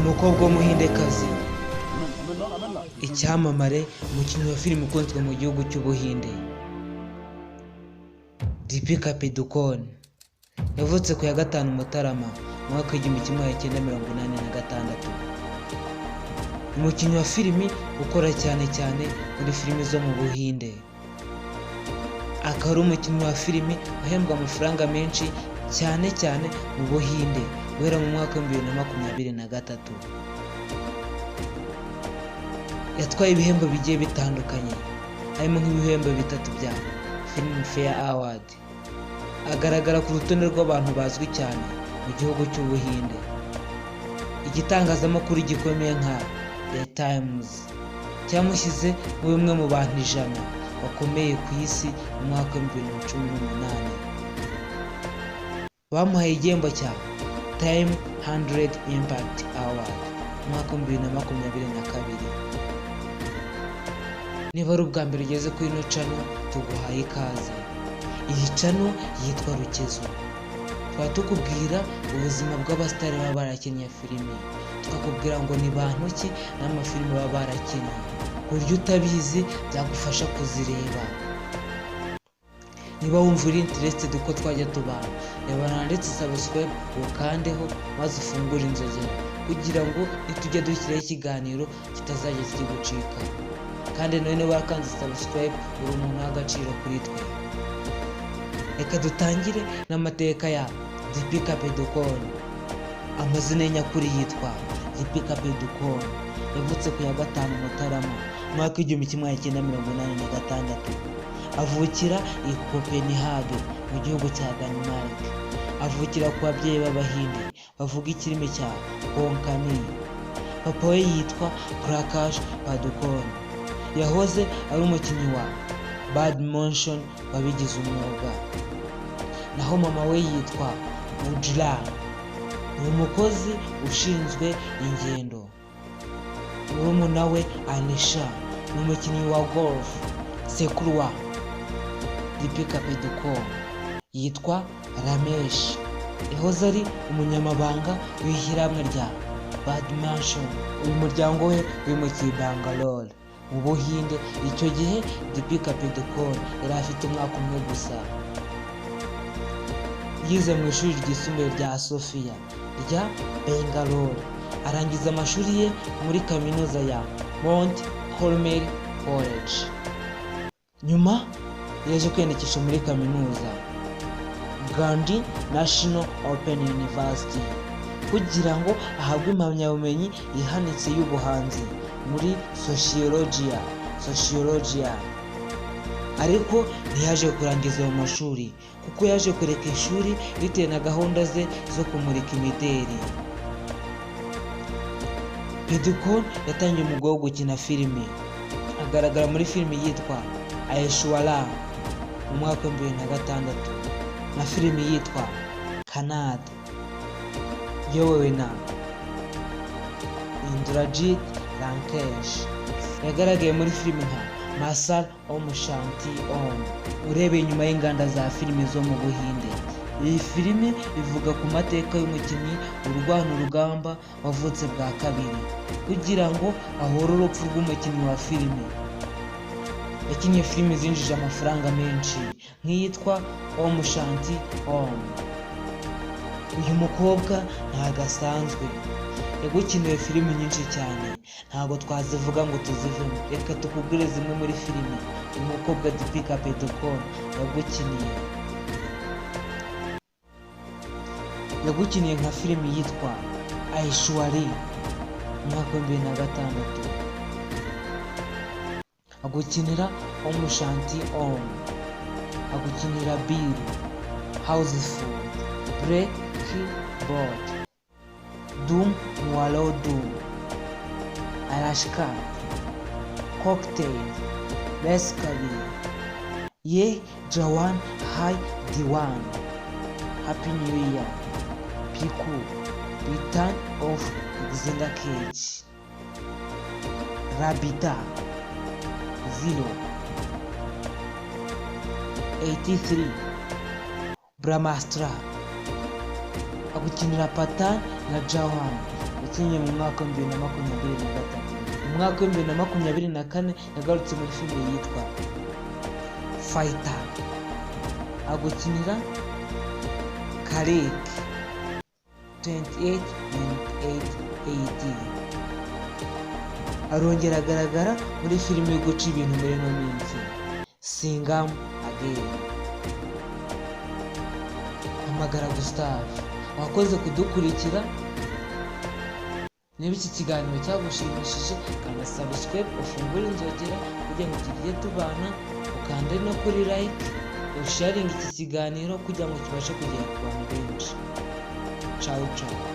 Umukobwa w'umuhindekazi, icyamamare, umukinnyi wa filime ukunzwe mu gihugu cy'Ubuhinde, Deepika Padukone. Yavutse ku ya 5 Mutarama mu mwaka w'1986. Umukinnyi wa filimi ukora cyane cyane muri filimi zo mu Buhinde, akaba ari umukinnyi wa filimi uhembwa amafaranga menshi cyane cyane mu Buhinde guhera mu mwaka wa 2023. Yatwaye ibihembo bigiye bitandukanye, harimo nk'ibihembo 3 bya Filmfare Award. Agaragara ku rutonde rw'abantu bazwi cyane mu gihugu cy'Ubuhinde. Igitangazamakuru gikomeye nka The Times cyamushyize mu bimwe mu bantu 100 bakomeye ku isi mu mwaka wa 2018. Bamuhaye igihembo cya Time 100 Impact Award mu mwaka wa 2022. Niba ari ubwa mbere ugeze kuri ino channel, tuguhaye ikaze. Iyi channel yitwa Rukezo. Tukaba tukubwira ubuzima bw'abasitari baba barakinnye filime, tukakubwira ngo ni bantu ki n'amafilime baba barakinnye, ku buryo utabizi byagufasha kuzireba. Niba wumva uri interested uko twajya tubana, reba handitse subscribe ukandeho maze ufungure inzogera kugira ngo nitujya dushyiraho ikiganiro kitazajya kigucika. Kandi nawe niba wakanze subscribe, uri umuntu w'agaciro kuri twe. Reka dutangire n'amateka ya Deepika Padukone. Amazina ye nyakuri yitwa Deepika Padukone. Yavutse ku ya 5 Mutarama mwaka 1986. Avukira i Copenhagen mu gihugu cya Denmark. Avukira ku babyeyi b'Abahinde bavuga ikirimi cya Konkani. Papa we yitwa Prakash Padukone, yahoze ari umukinnyi wa badminton wabigize umwuga. Naho mama we yitwa Ujjwala, ni umukozi ushinzwe ingendo. Murumuna we Anisha ni umukinnyi wa golf. Sekuru wa Deepika Padukone yitwa Ramesh, yahoze ari umunyamabanga w'ishyirahamwe rya badminton. Uyu muryango we wimukiye i Bangalore mu Buhinde. Icyo gihe Deepika Padukone yari afite umwaka umwe gusa. Yize mu ishuri ryisumbuye rya Sophia rya Bangalore, arangiza amashuri ye muri kaminuza ya Mount Carmel College. Nyuma yaje kwiyandikisha muri kaminuza Gandhi National Open University kugira ngo ahabwe impamyabumenyi ihanitse y'ubuhanzi muri sociologia. Ariko ntiyaje kurangiza ayo mashuri kuko yaje kureka ishuri bitewe na gahunda ze zo kumurika imideri. Padukone yatangiye umwuga wo gukina filime, agaragara muri filime yitwa Aishwarya mu mwaka wa 2006 na filime yitwa Kannada iyobowe na Indrajit Lankesh. Yagaragaye muri filime nka Masala Om Shanti Om, urebeye inyuma y'inganda za filime zo mu Buhinde. Iyi filime ivuga ku mateka y'umukinnyi urwana urugamba wavutse bwa kabiri kugira ngo ahore urupfu rw'umukinnyi wa filime. Yakinnye filime zinjije amafaranga menshi nk'iyitwa Om Shanti Om. Uyu mukobwa ntabwo asanzwe, yagukiniye filime nyinshi cyane, ntabwo twazivuga ngo tuzivemo. Reka tukubwire zimwe muri filime uyu mukobwa Deepika Padukone yagukiniye. Yagukiniye nka filime yitwa Aishwarya mu mwaka wa 2006, agukinira Om Shanti Om, agukinira Biru, Housefull, Blackboard, Dum Walo Dum, Arashka, Cocktail, Rescue, Ye Jawan Hai Diwan, Happy New Year, Piku, Return of Xander Cage, Rabita, 0, 83, Brahmastra, agukinira Pathan na Jawan. Yakinnye mu mwaka wa 2023. Mu mwaka wa 2024 yagarutse muri filime yitwa Fighter, agukinira Kalki 2898 AD. Arongera agaragara muri filime yo guca ibintu muri ino minsi, Singham Again. Hamagara Gustave. Wakoze kudukurikira. Niba iki kiganiro cyagushimishije, kanda subscribe, ufungure inzogera kugira ngo tujye tubana, ukande no kuri like, usharinge iki kiganiro kugira ngo kibashe kugera ku bantu benshi. Ciao ciao.